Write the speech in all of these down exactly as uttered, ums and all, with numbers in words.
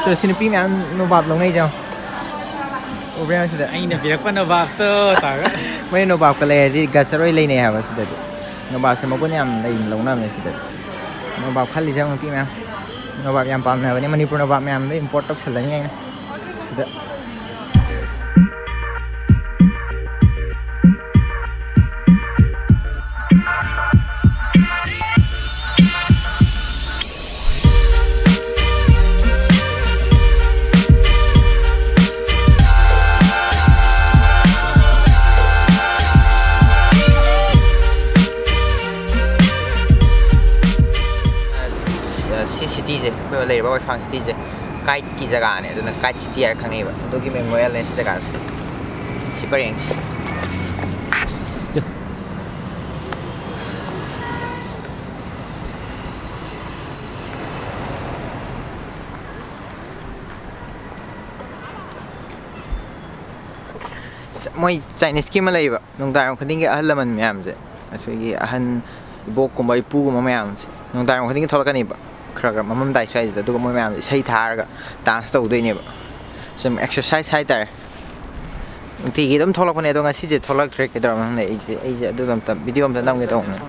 ꯑꯗꯣ ꯁꯤ ꯅꯨꯄꯤ ꯃꯌꯥꯝ ꯅꯣꯕꯥꯞ ꯂꯧꯅꯩꯁꯦ ꯌꯦꯡꯉꯣ꯫ ꯎꯕ꯭ꯔꯥ ꯌꯦꯡꯉꯣ ꯁꯤꯗ? ꯑꯩꯅ ꯄꯤꯔꯛꯄ ꯅꯣꯕꯥꯞꯇꯣ ꯇꯧꯔꯒ꯫ ꯃꯣꯏ ꯅꯣꯕꯥꯞꯀ ꯂꯩꯔꯗꯤ ꯒꯁ ꯂꯣꯏ ꯂꯩꯅꯩ ꯍꯥꯏꯕ ꯁꯤꯗꯗꯤ꯫ ꯅꯣꯕꯥꯞꯁꯦ ꯃꯒꯨꯟ ꯌꯥꯝ ꯂꯩꯅ ꯂꯧꯅꯕꯅꯦ ꯁꯤꯗꯗꯤ꯫ ꯅꯣꯕꯥꯞ ꯈꯜꯂꯤꯁꯦ ꯌꯦꯡꯉꯣ ꯅꯨꯄꯤ ꯃꯌꯥꯝ꯫ ꯅꯣꯕꯥꯞ ꯌꯥꯝ ꯄꯥꯝꯅꯕꯅꯦ꯫ ꯃꯅꯤꯄꯨꯔ ꯅꯣꯕꯥꯞ ꯃꯌꯥꯝꯗꯣ import ꯇꯧꯁꯜꯂꯅꯤ ꯑꯩꯅ ꯁꯤꯗ꯫ ꯁꯤ ꯁꯤꯇꯤꯁꯦ, ꯑꯩꯈꯣꯏ ꯂꯩꯔꯤꯕ ꯋꯥꯏꯐꯥꯡ ꯁꯤꯇꯤꯁꯦ ꯀꯥꯏꯠꯀꯤ ꯖꯒꯥꯅꯦ, ꯑꯗꯨꯅ ꯀꯥꯏꯠ ꯁꯤꯇꯤ ꯍꯥꯏꯔ ꯈꯪꯅꯩꯕ꯫ ꯑꯗꯨꯒꯤ ꯃꯦꯃꯣꯔꯤꯌꯦꯜꯅꯦ ꯁꯤ ꯖꯒꯥꯁꯦ꯫ ꯁꯤ ꯄꯔꯦꯡꯁꯦ꯫ ꯃꯣꯏ ꯆꯥꯏꯅꯤꯁꯀꯤ ꯑꯃ ꯂꯩꯌꯦꯕ, ꯅꯨꯡꯗꯥꯡ ꯈꯨꯗꯤꯡꯒꯤ ꯑꯍꯜ ꯂꯃꯟ ꯃꯌꯥꯝꯁꯦ, ꯑꯩꯈꯣꯏꯒꯤ ꯑꯍꯟ ꯏꯕꯣꯛꯀꯨꯝꯕ ꯏꯄꯨꯒꯨꯝꯕ ꯃꯌꯥꯝꯁꯦ ꯅꯨꯡꯗꯥꯡ ꯈꯨꯗꯤꯡꯒꯤ ꯊꯣꯛꯂꯛꯀꯅꯦꯕ, ꯈꯔ ꯈꯔ ꯃꯃꯝꯗꯥꯏ ꯁ꯭ꯋꯥꯏꯁꯤꯗ꯫ ꯑꯗꯨꯒ ꯃꯣꯏ ꯃꯌꯥꯝꯁꯦ ꯏꯁꯩ ꯊꯥꯔꯒ ꯗꯥꯟꯁ ꯇꯧꯗꯣꯏꯅꯦꯕ꯫ ꯁꯨꯝ ꯑꯦꯛꯁꯔꯁꯥꯏꯁ ꯍꯥꯏꯇꯥꯔꯦ꯫ ꯅꯨꯡꯇꯤꯒꯤ ꯑꯗꯨꯝ ꯊꯣꯛꯂꯛꯄꯅꯦ, ꯑꯗꯣ ꯉꯁꯤꯁꯦ ꯊꯣꯛꯂꯛꯇ꯭ꯔꯦ꯫ ꯀꯩꯗꯧꯔꯕꯅꯣ ꯈꯪꯗꯦ꯫ ꯑꯩꯁꯦ, ꯑꯩꯁꯦ ꯑꯗꯨꯗꯣ ꯑꯝꯇ, ꯚꯤꯗꯤꯑꯣ ꯑꯝꯇ ꯅꯝꯒꯦ ꯇꯧꯕꯅꯦ꯫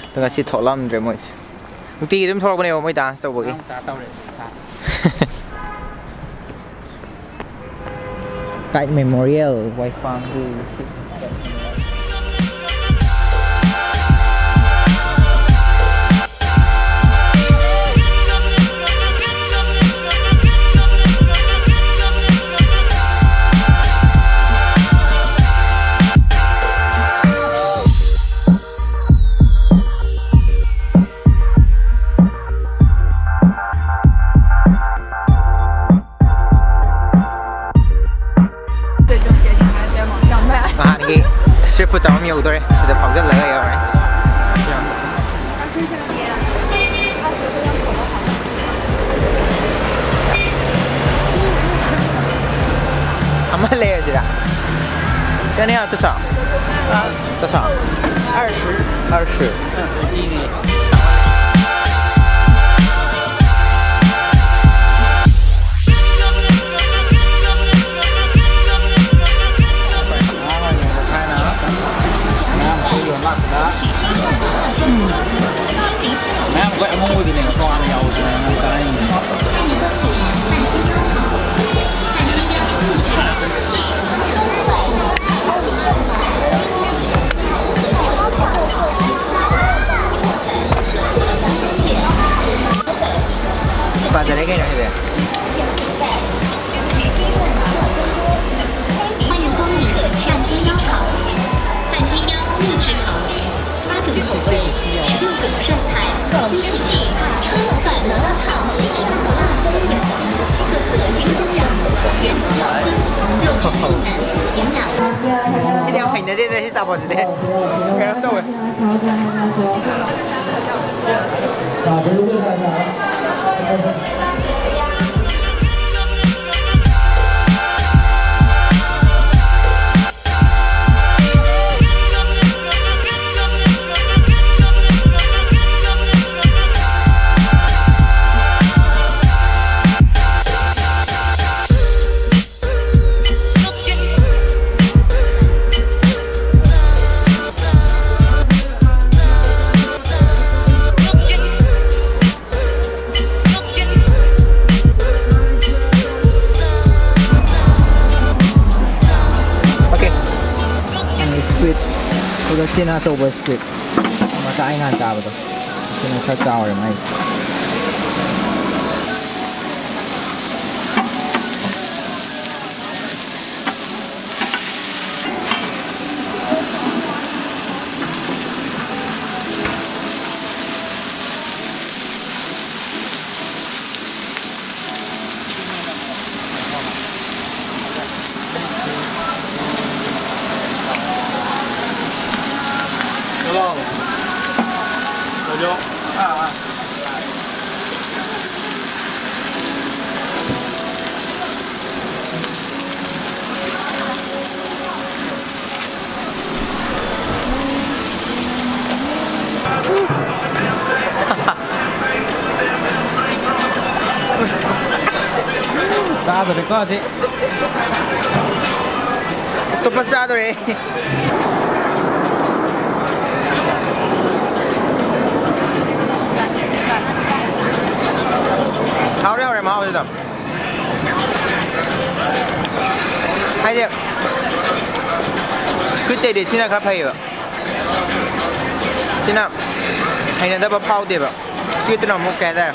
ꯑꯗꯣ ꯉꯁꯤ ꯊꯣꯛꯂꯛꯑꯝꯗ꯭ꯔꯦ ꯃꯣꯏꯁꯦ꯫ ꯅꯨꯡꯇꯤꯒꯤ ꯑꯗꯨꯝ ꯊꯣꯛꯂꯛꯄꯅꯦꯕ ꯃꯣꯏ ꯗꯥꯟꯁ ꯇꯧꯕꯒꯤ꯫ ꯉꯥ ꯃꯆꯥ ꯇꯧꯔꯦ꯫ ꯀꯥꯏꯠ ꯃꯦꯃꯣꯔꯤꯌꯦꯜ ꯋꯥꯏꯐꯥꯡꯒꯤ꯫ ꯅꯍꯥꯟꯒꯤ ꯁ꯭ꯇ꯭ꯔꯤꯠ ꯐꯨꯗ ꯆꯥꯐꯝ ꯌꯧꯗꯣꯔꯦ꯫ ꯁꯤꯗ ꯐꯥꯎꯖꯜꯂꯒ ꯌꯧꯔꯅꯤ꯫ ꯑꯃ ꯂꯩꯔꯁꯤꯔꯥ? ꯆꯅꯤ ꯉꯥꯛꯇ ꯆꯥꯎ꯫ ꯇꯁꯥ꯫ 二十。 二十꯫ 嗯，很便宜。ꯄꯥꯖꯔꯦ ꯀꯩꯅꯣ ꯍꯥꯏꯕ꯫ 欢迎光临半天妖桃，半天妖秘制桃，八种口味，十六种剩菜，七喜，超老板麻辣烫，新上麻辣鲜鱼，七个核心方向，原创新，就是性感，营养。 ꯈꯪꯗꯦ, ꯌꯥꯝ ꯍꯩꯅꯗꯦꯗ ꯁꯤ ꯆꯥꯄꯣꯠꯁꯤꯗꯤ꯫ ꯀꯩꯅꯣꯝ ꯇꯧꯋꯦ꯫ Okay. Ang squid. Hugasin na ito, boy, squid. Makain nga ang tao to. Sino sa tao naman? Hello. Hello. Ah, ah. ꯆꯥꯗꯣꯔꯦꯀꯣ ꯍꯧꯖꯤꯛ꯫ ꯑꯇꯣꯞꯄ ꯆꯥꯗꯣꯔꯦ꯫ ꯍꯥꯎꯔꯦ, ꯍꯥꯎꯔꯦ, ꯃꯍꯥꯎꯁꯤꯗ꯫ ꯍꯥꯏꯗꯤ, squid ꯇꯩꯗꯤ ꯁꯤꯅ ꯈꯔ ꯐꯩꯌꯦꯕ꯫ ꯁꯤꯅ ꯍꯩꯅꯗꯕ ꯐꯥꯎꯗꯦꯕ꯫ Squid ꯇꯨꯅ ꯑꯃꯨꯛ, ꯀꯩ ꯍꯥꯏꯇꯥꯔꯦ,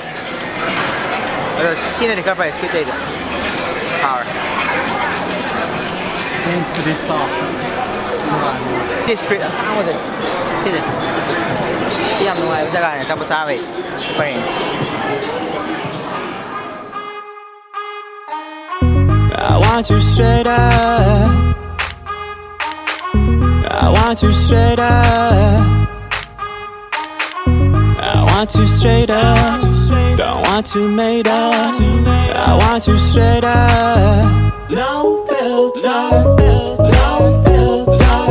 ꯑꯗꯣ ꯁꯤꯅꯗꯤ ꯈꯔ ꯐꯩ, ꯁ꯭ꯀ꯭ꯋꯤꯠꯇꯩꯗꯤ꯫ ꯍꯥꯎꯔꯦ꯫ Thanks to this sauce. ꯁꯤ ꯁ꯭ꯇ꯭ꯔꯤꯠ ꯑꯁꯥꯡꯕꯁꯦ꯫ ꯁꯤꯁꯦ꯫ ꯁꯤ ꯌꯥꯝ ꯅꯨꯡꯉꯥꯏꯕ ꯖꯒꯥꯅꯦ ꯑꯆꯥꯄꯣꯠ ꯆꯥꯕꯩ ꯄꯔꯦꯡ꯫ I want you straight up. I want you straight up. I want you straight up. Don't want you made up. I want you straight up. No filter. No filter.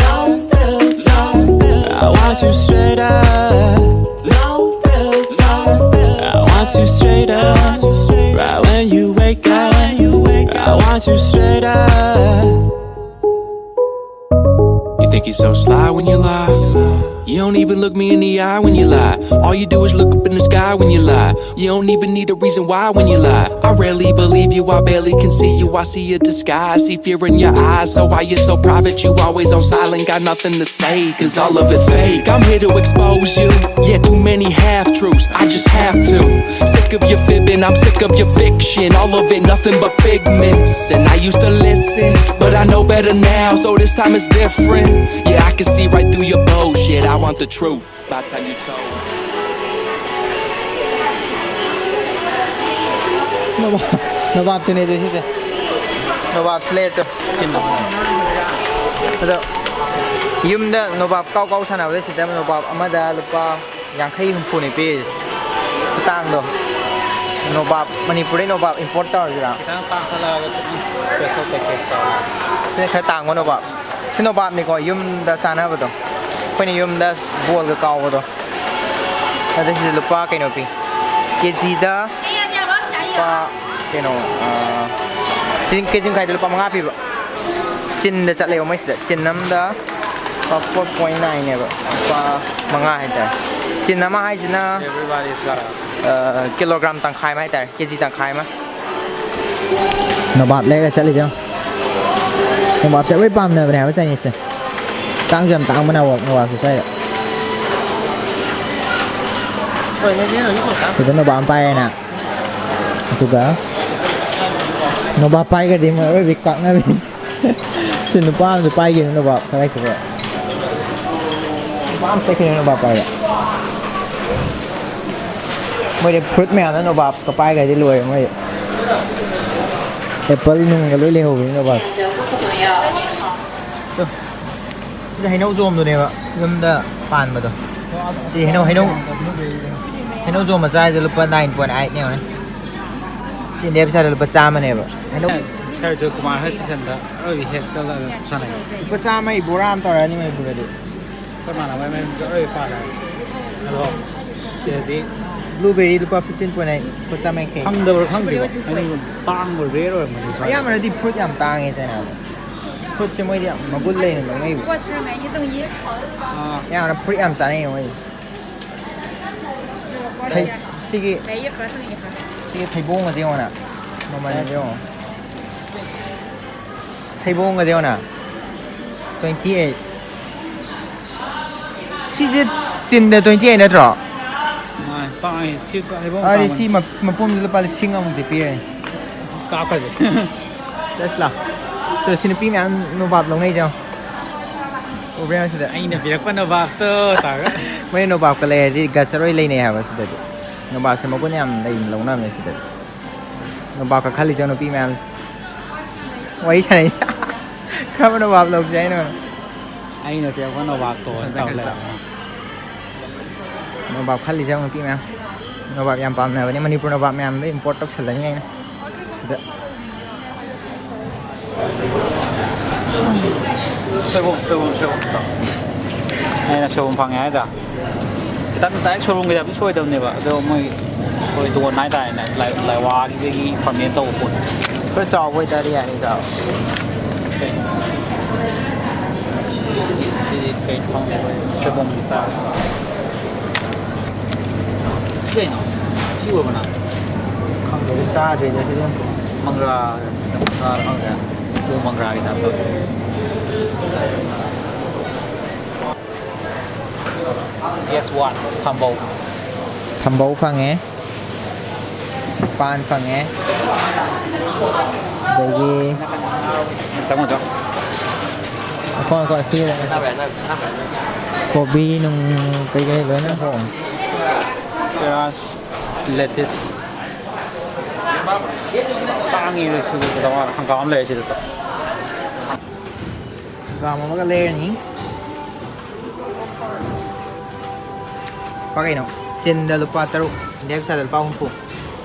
No filter. I want you straight up. No filter. I want you straight up. Right when you wake up. I want you straight up. You think you're so sly when you lie. You don't even look me in the eye when you lie. All you do is look up in the sky when you lie. You don't even need a reason why when you lie. I rarely believe you, I barely can see you. I see a disguise, see fear in your eyes. So why you so private? You always on silent, got nothing to say. Cause all of it fake. I'm here to expose you. Yeah, too many half truths. I just have to. Sick of your fibbing, I'm sick of your fiction. All of it, nothing but figments. And I used to listen, but I know better now, so this time it's different. Yeah, I can see right through your bullshit. I want the truth. By the time you told. ꯅꯣꯕꯥꯞ, ꯅꯣꯕꯥꯞꯇꯨꯅꯦ ꯑꯗꯨ ꯁꯤꯁꯦ꯫ ꯅꯣꯕꯥꯞꯁꯤ ꯂꯩꯔꯦ two. ꯑꯗꯣ ꯌꯨꯝꯗ ꯅꯣꯕꯥꯞ ꯀꯥꯎ ꯀꯥꯎ ꯁꯥꯟꯅꯕꯗ ꯁꯤꯗ ꯅꯣꯕꯥꯞ ꯑꯃꯗ ꯂꯨꯄꯥ ꯌꯥꯡꯈꯩ ꯍꯨꯝꯐꯨꯅꯤ ꯄꯤꯔꯤꯁꯦ꯫ ꯈꯨꯇꯥꯡꯗꯣ꯫ ꯅꯣꯕꯥꯞ, ꯃꯅꯤꯄꯨꯔꯗꯩ ꯅꯣꯕꯥꯞ import ꯇꯧꯔꯁꯤꯔꯥ? ꯈꯤꯇꯪ ꯇꯥꯡꯈꯠꯂꯛꯑꯒ ꯈꯤꯇꯪ special package ꯇꯧꯔꯒ꯫ ꯁꯤꯅ ꯈꯔ ꯇꯥꯡꯕ ꯅꯣꯕꯥꯞ꯫ ꯁꯤ ꯅꯣꯕꯥꯞꯅꯤꯀꯣ, ꯌꯨꯝꯗ ꯆꯥꯅꯕꯗꯣ꯫ ꯑꯩꯈꯣꯏꯅ ꯌꯨꯝꯗ ꯕꯣꯜꯒ ꯀꯥꯎꯕꯗꯣ꯫ ꯑꯗ ꯁꯤꯗ ꯂꯨꯄꯥ ꯀꯩꯅꯣ ꯄꯤ꯫ ꯀꯦꯖꯤꯗ ꯂꯨꯄꯥ ꯀꯩꯅꯣ, ꯑꯥ, ꯁꯤ ꯀꯦꯖꯤ ꯃꯈꯥꯏꯗ ꯂꯨꯄꯥ ꯃꯉꯥ ꯄꯤꯕ꯫ ꯆꯤꯟꯗ ꯆꯠꯂꯦꯕ ꯃꯣꯏꯁꯤꯗ꯫ ꯆꯤꯟ ꯑꯃꯗ ꯂꯨꯄꯥ four point nineꯅꯦꯕ꯫ ꯂꯨꯄꯥ ꯃꯉꯥ ꯍꯥꯏꯇꯥꯔꯦ꯫ ꯆꯤꯟ ꯑꯃ ꯍꯥꯏꯁꯤꯅ, Everybody's got a ꯑ, ꯀꯤꯂꯣꯒ꯭ꯔꯥꯝ ꯇꯪꯈꯥꯏ ꯑꯃ ꯍꯥꯏꯇꯥꯔꯦ, ꯀꯦꯖꯤ ꯇꯪꯈꯥꯏ ꯑꯃ꯫ ꯅꯣꯕꯥꯞ ꯂꯩꯔꯒ ꯆꯠꯂꯤꯁꯦ ꯌꯦꯡꯉꯣ꯫ ꯅꯣꯕꯥꯞꯁꯦ ꯂꯣꯏ ꯄꯥꯝꯅꯕꯅꯦ ꯍꯥꯏꯕ ꯆꯥꯏꯅꯤꯁꯁꯦ꯫ ꯇꯥꯡꯁꯨ ꯌꯥꯝ ꯇꯥꯡꯕꯅꯦ ꯅꯣꯕꯥꯞ-, ꯅꯣꯕꯥꯞꯁꯦ ꯁ꯭ꯋꯥꯏꯗ꯫ ꯁꯤꯗ ꯅꯣꯕꯥꯞ ꯑꯃ ꯄꯥꯏꯔꯦꯅ꯫ ꯑꯗꯨꯒ ꯅꯣꯕꯥꯞ ꯄꯥꯏꯈ꯭ꯔꯗꯤ ꯃꯣꯏ ꯑꯔꯣꯏꯕꯤ ꯀꯥꯛꯅꯕꯤ꯫ ꯁꯤ ꯅꯨꯄꯥ ꯑꯃꯁꯨ ꯄꯥꯏꯈꯤꯕꯅꯤ ꯅꯣꯕꯥꯞ ꯀꯗꯥꯏ ꯆꯠꯈ꯭ꯔꯦ? ꯅꯨꯄꯥ ꯑꯃ ꯆꯠꯈꯤꯕꯅꯤ ꯅꯣꯕꯥꯞ ꯄꯥꯏꯕ꯫ ꯃꯣꯏꯗꯤ ꯐ꯭ꯔꯨꯠ ꯃꯌꯥꯝꯅ ꯅꯣꯕꯥꯞꯀ ꯄꯥꯏꯈ꯭ꯔꯗꯤ ꯂꯣꯏꯔꯦ ꯃꯣꯏꯗꯤ꯫ ꯑꯦꯄꯜ ꯅꯨꯡꯒ ꯂꯣꯏ ꯂꯩꯍꯧꯕꯅꯤ ꯅꯣꯕꯥꯞ꯫ ꯇꯨ꯫ ꯁꯤꯗ ꯍꯩꯅꯧ ꯖꯣꯝꯗꯨꯅꯦꯕ ꯌꯨꯝꯗ ꯄꯥꯟꯕꯗꯣ꯫ ꯁꯤ ꯍꯩꯅꯧ, ꯍꯩꯅꯧ, ꯍꯩꯅꯧ ꯖꯣꯝ ꯃꯆꯥ ꯍꯥꯏꯁꯦ ꯂꯨꯄꯥ nine point eight ꯅꯦ ꯌꯦꯡꯉꯨꯅꯦ꯫ ꯁꯤ ꯏꯟꯗꯤꯌꯥ ꯄꯩꯁꯥꯗ ꯂꯨꯄꯥ ꯆꯥꯝꯃꯅꯦꯕ꯫ ꯍꯩꯅꯧ ꯁꯔ ꯖꯣꯏꯀꯨꯃꯥꯔ ꯍꯣꯏ ꯇꯨꯏꯁꯟꯗ ꯑꯔꯣꯏꯕꯤ ꯍꯦꯛꯇ ꯁꯥꯟꯅꯩ꯫ ꯂꯨꯄꯥ ꯆꯥꯝꯃꯒꯤ ꯕꯣꯔꯥ ꯑꯃ ꯇꯧꯔꯛꯑꯅꯤ ꯃꯅꯤꯄꯨꯔꯗꯗꯤ꯫ ꯑꯩꯈꯣꯏ ꯃꯥꯟꯅꯕ ꯃꯌꯨꯝꯗ ꯑꯔꯣꯏꯕꯤ ꯄꯥꯜꯂꯦ꯫ ꯑꯗꯣ ꯁꯤꯗꯗꯤ ꯕ꯭ꯂꯨꯕꯦꯔꯤ ꯂꯨꯄꯥ fifteen point eight, ꯂꯨꯄꯥ ꯆꯥꯝꯃ ꯌꯥꯡꯈꯩ꯫ ꯐꯪꯗꯕ꯭ꯔꯥ ꯈꯪꯗꯦꯀꯣ꯫ ꯍꯩꯅꯧ ꯇꯥꯡꯕ, ꯔꯦꯌꯔ ꯑꯣꯏꯔꯝꯒꯅꯤ ꯁ꯭ꯋꯥꯏꯗ꯫ ꯑꯌꯥꯝꯕꯅꯗꯤ ꯐ꯭ꯔꯨꯠ ꯌꯥꯝ ꯇꯥꯡꯉꯦ ꯆꯥꯏꯅꯥꯗ꯫ ꯐ꯭ꯔꯨꯠꯁꯦ ꯃꯣꯏꯗꯤ ꯌꯥꯝ ꯃꯒꯨꯟ ꯂꯩꯅ ꯂꯧꯅꯩꯕ꯫ ꯑꯥ꯫ ꯌꯥꯝꯅ ꯐ꯭ꯔꯨꯠ ꯌꯥꯝ ꯆꯥꯅꯩ ꯃꯣꯏꯗꯤ꯫ ꯊꯩ-, ꯁꯤꯒꯤ, ꯁꯤꯒꯤ ꯊꯩꯕꯣꯡꯒꯁꯦ ꯌꯦꯡꯉꯣꯅ꯫ ꯃꯃꯜꯁꯦ ꯌꯦꯡꯉꯣ꯫ ꯊꯩꯕꯣꯡꯒꯁꯦ ꯌꯦꯡꯉꯣꯅ꯫ Twenty eight꯫ ꯁꯤꯁꯦ ꯆꯤꯟꯗ twenty eight ꯅꯠꯇ꯭ꯔꯣ? ꯃꯥꯅꯦ, ꯇꯥꯡꯉꯦ꯫ ꯁꯤ ꯀ-, ꯍꯩꯕꯣꯡ ꯑꯗꯨꯗꯤ ꯇꯥꯡꯕꯅꯤ꯫ ꯁꯤ ꯃ-, ꯃꯄꯨꯝꯁꯤ ꯂꯨꯄꯥ ꯂꯤꯁꯤꯡ ꯑꯃꯃꯨꯛꯇꯤ ꯄꯤꯔꯅꯤ꯫ ꯀꯥꯞꯈ꯭ꯔꯁꯦ꯫ ꯆꯠꯁꯤ ꯂꯥꯎ꯫ ꯇꯨ, ꯁꯤ ꯅꯨꯄꯤ ꯃꯌꯥꯝ ꯅꯣꯕꯥꯞ ꯂꯧꯅꯩꯁꯦ ꯌꯦꯡꯉꯣ꯫ ꯎꯕ꯭ꯔꯥ ꯌꯦꯡꯉꯣ ꯁꯤꯗ? ꯑꯩꯅ ꯄꯤꯔꯛꯄ ꯅꯣꯕꯥꯞꯇꯣ ꯇꯧꯔꯒ꯫ ꯃꯣꯏ ꯅꯣꯕꯥꯞꯀ ꯂꯩꯔꯗꯤ ꯒꯁ ꯂꯣꯏ ꯂꯩꯅꯩ ꯍꯥꯏꯕ ꯁꯤꯗꯗꯤ꯫ ꯅꯣꯕꯥꯞꯁꯦ ꯃꯒꯨꯟ ꯌꯥꯝ ꯂꯩꯅ ꯂꯧꯅꯕꯅꯦ ꯁꯤꯗꯗꯤ꯫ ꯅꯣꯕꯥꯞꯀ ꯈꯜꯂꯤꯁꯦ ꯅꯨꯄꯤ ꯃꯌꯥꯝꯁꯦ꯫ ꯋꯥꯔꯤ ꯁꯥꯟꯅꯩ꯫ ꯀꯔꯝꯕ ꯅꯣꯕꯥꯞ ꯂꯧꯁꯦ ꯍꯥꯏꯅꯣ? ꯑꯩꯅ ꯄꯤꯔꯛꯄ ꯅꯣꯕꯥꯞꯇꯣ ꯑꯣꯏꯅ ꯇꯧ ꯂꯩꯔꯝꯃꯦ꯫ ꯅꯣꯕꯥꯞ ꯈꯜꯂꯤꯁꯦ ꯌꯦꯡꯉꯨ ꯅꯨꯄꯤ ꯃꯌꯥꯝ꯫ ꯅꯣꯕꯥꯞ ꯌꯥꯝ ꯄꯥꯝꯅꯕꯅꯦ꯫ ꯃꯅꯤꯄꯨꯔ ꯅꯣꯕꯥꯞ ꯃꯌꯥꯝꯗꯣ import ꯇꯧꯁꯜꯂꯅꯤ ꯑꯩꯅ ꯁꯤꯗ꯫ ꯁꯣꯏꯕꯨꯝ, ꯁꯣꯏꯕꯨꯝ, ꯁꯣꯏꯕꯨꯝ꯫ ꯑꯩꯅ ꯁꯣꯏꯕꯨꯝ ꯐꯪꯉꯦ ꯍꯥꯏꯗ꯫ ꯈꯤꯇꯪ direct ꯁꯣꯏꯕꯨꯝꯒꯤ type ꯇ ꯁꯣꯏꯗꯕꯅꯦꯕ꯫ ꯑꯗꯣ ꯃꯣꯏ ꯁꯣꯏꯗꯣꯟ ꯍꯥꯏꯇꯥꯔꯦꯅꯦ꯫ ꯂꯥꯏ-, ꯂꯥꯏꯋꯥꯒꯤꯗꯒꯤ ferment ꯇꯧꯕ ꯄꯣꯠ꯫ ꯈꯔ ꯆꯥꯎꯕ ꯑꯣꯏꯇꯥꯔꯗꯤ ꯌꯥꯅꯤ, ꯆꯥꯎ꯫ ꯁꯤꯗꯤ ꯀꯩ ꯈꯪꯗꯦ, ꯑꯩꯈꯣꯏ ꯁꯣꯏꯕꯨꯝꯒꯤ style꯫ ꯁꯤ ꯀꯩꯅꯣ? ꯁꯤ ꯎꯔꯕ ꯅꯪ? ꯈꯪꯗꯦꯗ, ꯆꯥꯗ꯭ꯔꯤꯗ ꯁꯤꯗꯤ ꯑꯝꯐꯥꯎ꯫ ꯃꯪꯒ꯭ꯔꯥ, ꯃꯪꯒ꯭ꯔꯥ ꯈꯪꯗꯦ꯫ ꯎ ꯃꯪꯒ꯭ꯔꯥꯒꯤ type ꯇꯧꯋꯦ꯫ Guess what? ꯊꯝꯕꯧ꯫ ꯊꯝꯕꯧ ꯐꯪꯉꯦ꯫ ꯄꯥꯟ ꯐꯪꯉꯦ꯫ ꯑꯗꯒꯤ ꯆꯪꯉꯣ ꯆꯪꯉꯣ꯫ ꯑꯩꯈꯣꯏ ꯑꯩꯈꯣꯏ ꯁꯤ ꯀꯣꯕꯤ ꯅꯨꯡ ꯀꯩꯀꯩ ꯂꯣꯏꯅ ꯍꯣꯡꯉꯦ꯫ ꯄꯤꯌꯥꯁ, ꯂꯦꯇꯤꯁ꯫ ꯇꯥꯡꯉꯤ ꯁꯤꯗ꯫ ꯍꯪꯒꯥꯝ ꯑꯃ ꯂꯩꯔꯦ ꯁꯤꯗ꯫ ꯍꯪꯒꯥꯝ ꯑꯃꯒ ꯂꯩꯔꯅꯤ꯫ ꯂꯨꯄꯥ ꯀꯩꯅꯣ? ꯆꯤꯟꯗ ꯂꯨꯄꯥ ꯇꯔꯨꯛ, ꯂꯦꯐ ꯁꯥꯏꯗ ꯂꯨꯄꯥ ꯍꯨꯝꯐꯨ꯫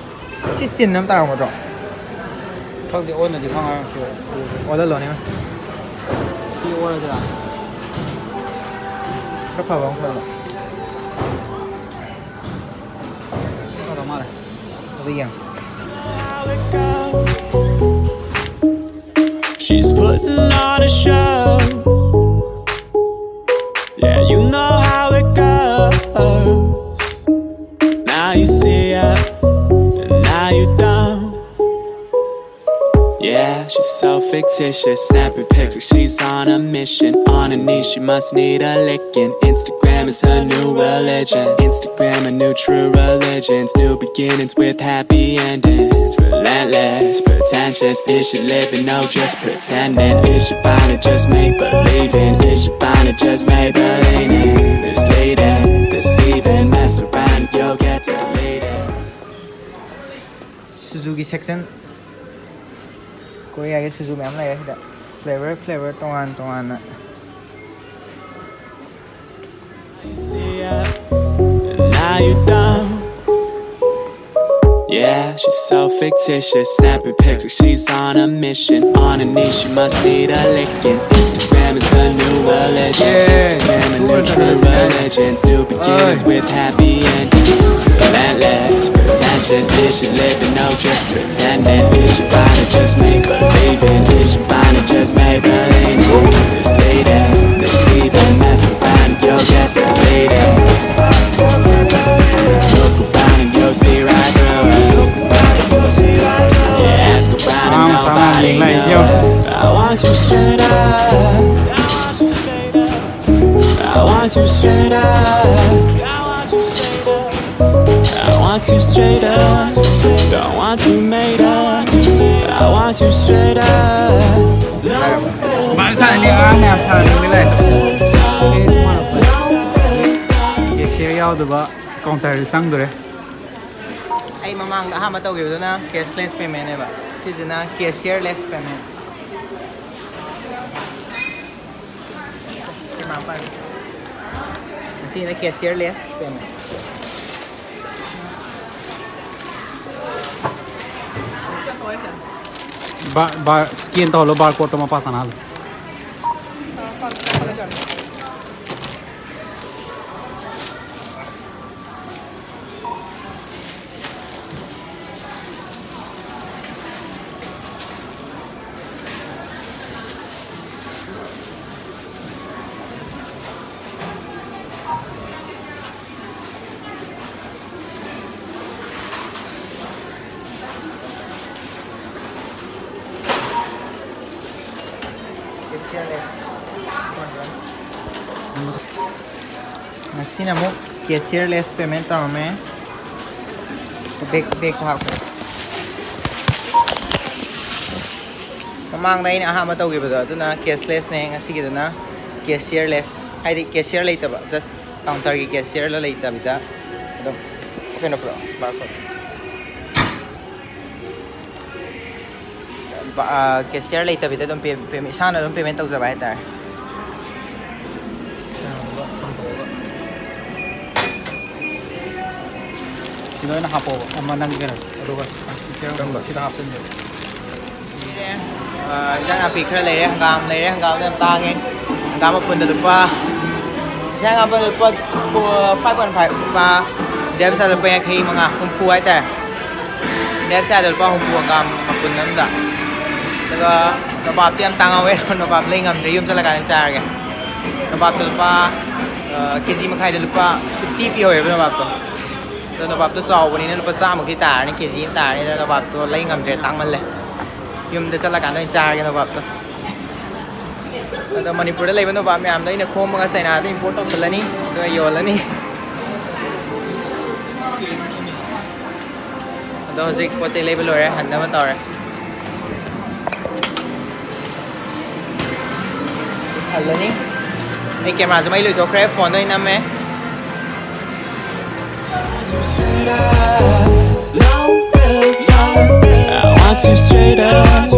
ꯁꯤ ꯆꯤꯟ ꯑꯃ ꯇꯥꯔꯝꯒꯗ꯭ꯔꯣ? ꯈꯪꯗꯦ, ꯑꯣꯟꯅꯗꯤ ꯈꯪꯉꯔꯣꯏ ꯁꯤ꯫ ꯑꯣꯜꯍꯜꯂꯣꯅꯦ꯫ ꯁꯤ ꯑꯣꯜꯂꯁꯤꯔꯥ? ꯈꯔ ꯐꯕ ꯑꯃ ꯈꯜꯂꯣ꯫ ꯁꯤ ꯐꯗꯧ ꯃꯥꯜꯂꯦ꯫ ꯑꯗꯨ ꯌꯦꯡꯉꯣ꯫ She's putting on a show. Yeah, you know how it goes. Now you see her, and now you don't. Yeah, she's so fictitious. Snapping pics like she's on a mission. On her knees, she must need a licking. Instagram is her new religion. Instagram, a new true religions. New beginnings with happy endings. Relentless, pretentious. Is she living? No, just pretending. Is she buying it? Just make believing. Is she buying it? Just Maybellining. Misleading, deceiving. Mess around, you'll get deleted. ꯁꯨꯖꯨꯒꯤ section. ꯀꯣꯔꯤꯌꯥꯒꯤ ꯁꯨꯖꯨ ꯃꯌꯥꯝ ꯂꯩꯔꯦ ꯁꯤꯗ꯫ Flavour flavour ꯇꯣꯉꯥꯟ ꯇꯣꯉꯥꯟꯅ꯫ You see her, and now you don't. Yeah, she's so fictitious. Snapping pics like she's on a mission. On her knees, she must need a licking. Instagram is her new religion. Instagram and new true religions. New beginnings with happy endings. Relentless, pretentious. Is she living? No, just pretending. Is she buying? Just make believing. Is she buying? Just Maybelline. Misleading, deceiving. Mess around, you'll get deleted. Look around and you'll see right through it. Yeah, ask around and nobody knows. I want you straight up. I want you straight up. I want You straight up, don't want you made up. I want you straight up. ꯚꯥꯏ, ꯁꯥꯟꯅꯅꯤ, ꯑꯉꯥꯡ ꯃꯌꯥꯝ ꯁꯥꯟꯅꯅꯤꯡꯕ ꯂꯩ꯫ Cashier ꯌꯥꯎꯗꯕ ꯀꯥꯎꯟꯇꯔꯗ ꯆꯪꯗꯣꯔꯦ꯫ ꯑꯩ ꯃꯃꯥꯡꯗ ꯑꯍꯥꯟꯕ ꯇꯧꯈꯤꯕꯗꯨꯅ cashless payment ꯅꯦꯕ, ꯁꯤꯁꯤꯅ cashierless payment꯫ ꯁꯤꯅ cashierless payment꯫ Bar, bar scan ꯇꯧꯍꯜꯂꯣ, ꯕꯥꯔ ꯀꯣꯠꯇꯣ ꯃꯄꯥ ꯆꯥꯅꯍꯜꯂꯣ꯫ Cashierless. ꯉꯁꯤꯅ ꯑꯃꯨꯛ cashierless payment ꯇꯧꯔꯝꯃꯦ꯫ ꯕꯦꯛ, ꯕꯦꯛꯇ ꯍꯥꯞꯈ꯭ꯔꯦ꯫ ꯃꯃꯥꯡꯗ ꯑꯩꯅ ꯑꯍꯥꯟꯕ ꯇꯧꯈꯤꯕꯗꯣ, ꯑꯗꯨꯅ cashless ꯅꯦ, ꯉꯁꯤꯒꯤꯗꯨꯅ cashierless, ꯍꯥꯏꯗꯤ cashier ꯂꯩꯇꯕ, just counter ꯒꯤ cashier ꯂ ꯂꯩꯇꯕꯤꯗ ꯑꯗꯨꯝ ꯀꯩꯅꯣ ꯄꯨꯔꯛꯑꯣ, ꯕꯥꯔ ꯀꯣꯠ꯫ ꯕ-, ꯑ, cashier ꯂꯩꯇꯕꯤꯗ ꯑꯗꯨꯝ ꯄꯦ-, ꯄꯦ-, ꯏꯁꯥꯅ ꯑꯗꯨꯝ payment ꯇꯧꯖꯕ ꯍꯥꯏꯇꯥꯔꯦ꯫ ꯁꯤꯗ ꯑꯣꯏꯅ ꯍꯥꯞꯄꯣꯕ, ꯑꯃ ꯅꯪꯒꯤ ꯀꯩꯅꯣ, ꯑꯗꯨꯒ ꯁꯤꯗ ꯍꯥꯞꯆꯤꯟꯖꯔꯣ꯫ ꯑ, ꯏꯟꯖꯥꯡ ꯅꯥꯄꯤ ꯈꯔ ꯂꯩꯔꯦ, ꯍꯪꯒꯥꯝ ꯂꯩꯔꯦ, ꯍꯪꯒꯥꯝꯗꯤ ꯌꯥꯝ ꯇꯥꯡꯉꯦ꯫ ꯍꯪꯒꯥꯝ ꯃꯄꯨꯟꯗ ꯂꯨꯄꯥ, ꯏꯟꯖꯥꯡ ꯅꯥꯄꯤ ꯂꯨꯄꯥ, ꯑ, five point five, ꯂꯨꯄꯥ, ꯏꯟꯗꯤꯌꯥ ꯄꯩꯁꯥ ꯂꯨꯄꯥ ꯌꯥꯡꯈꯩ ꯃꯉꯥ, ꯍꯨꯝꯐꯨ ꯍꯥꯏꯇꯥꯔꯦ꯫ ꯏꯟꯗꯤꯌꯥ ꯄꯩꯁꯥꯗ ꯂꯨꯄꯥ ꯍꯨꯝꯐꯨ ꯍꯪꯒꯥꯝ ꯃꯄꯨꯟ ꯑꯃꯗ꯫ ꯑꯗꯨꯒ ꯅꯣꯕꯥꯞꯇꯤ ꯌꯥꯝ ꯇꯥꯡꯍꯧꯋꯦ, ꯅꯣꯕꯥꯞ ꯂꯩ ꯉꯝꯗ꯭ꯔꯦ, ꯌꯨꯝ ꯆꯠꯂꯀꯥꯟꯗ ꯆꯥꯔꯒꯦ꯫ ꯅꯣꯕꯥꯞꯇꯣ ꯂꯨꯄꯥ, ꯑ, ꯀꯦ ꯖꯤ ꯃꯈꯥꯏꯗ ꯂꯨꯄꯥ fifty ꯄꯤꯍꯧꯋꯦꯕ ꯅꯣꯕꯥꯞꯇꯣ꯫ ꯑꯗꯣ ꯅꯣꯕꯥꯞꯇꯣ ꯆꯥꯎꯕꯅꯤꯅ ꯂꯨꯄꯥ ꯆꯥꯝꯃꯨꯛꯇꯤ ꯇꯥꯔꯅꯤ, ꯀꯦ ꯖꯤ ꯑꯃ ꯇꯥꯔꯅꯤ꯫ ꯑꯗꯣ ꯅꯣꯕꯥꯞꯇꯣ ꯂꯩ ꯉꯝꯗ꯭ꯔꯦ, ꯇꯥꯡꯃꯜꯂꯦ꯫ ꯌꯨꯝꯗ ꯆꯠꯂꯀꯥꯟꯗ ꯑꯣꯏꯅ ꯆꯥꯔꯒꯦ ꯅꯣꯕꯥꯞꯇꯣ꯫ ꯑꯗꯣ ꯃꯅꯤꯄꯨꯔꯗ ꯂꯩꯕ ꯅꯣꯕꯥꯞ ꯃꯌꯥꯝꯗꯣ ꯑꯩꯅ ꯈꯣꯝꯃꯒ ꯆꯩꯅꯥꯗ import ꯇꯧꯁꯜꯂꯅꯤ, ꯑꯗꯨꯒ ꯌꯣꯜꯂꯅꯤ꯫ ꯑꯗꯣ ꯍꯧꯖꯤꯛ ꯄꯣꯠ ꯆꯩ ꯂꯩꯕ ꯂꯣꯏꯔꯦ, ꯍꯟꯅꯕ ꯇꯧꯔꯦ꯫ ꯍꯜꯂꯅꯤ꯫ ꯑꯩ ꯀꯦꯃꯦꯔꯥꯁꯨ ꯃꯩ ꯂꯣꯏꯊꯣꯛꯈ꯭ꯔꯦ, ꯐꯣꯟꯗ ꯑꯣꯏꯅ ꯅꯝꯃꯦ꯫ I want you straight up.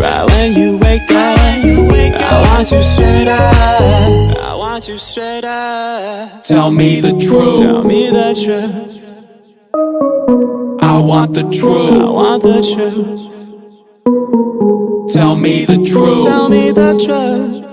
Right when you wake up, I want you straight up. I want you straight up. Tell me the truth. Tell me the truth. I want the truth. I want the truth. Tell me the truth. Tell me the truth.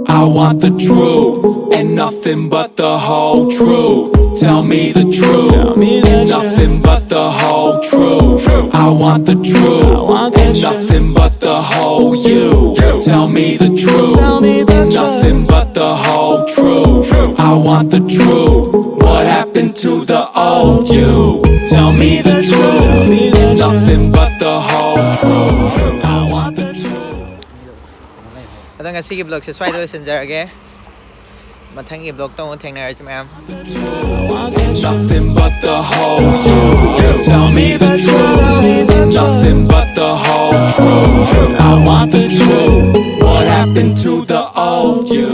I want the truth and nothing but the whole truth. Tell me the truth. Tell me the and truth. Nothing but the whole truth. I want the truth. I want the and truth. Nothing but the whole you. Tell me the truth. Tell me the and truth. Nothing but the whole truth. I want the truth. What happened to the old you? Tell me the truth. Tell me the and truth. Nothing but the whole truth. I want the truth. ꯑꯗꯣ ꯉꯁꯤꯒꯤ ꯕ꯭ꯂꯣꯒꯁꯦ ꯁ꯭ꯋꯥꯏꯗ ꯂꯣꯏꯁꯤꯟꯖꯔꯒꯦ꯫ ꯃꯊꯪꯒꯤ ꯕ꯭ꯂꯣꯒꯇ ꯑꯃꯨꯛ ꯊꯦꯡꯅꯔꯁꯤ ꯃꯌꯥꯝ꯫ Nothing but the whole you. Tell me the truth. Nothing but the whole truth. I want the truth. What happened to the old you?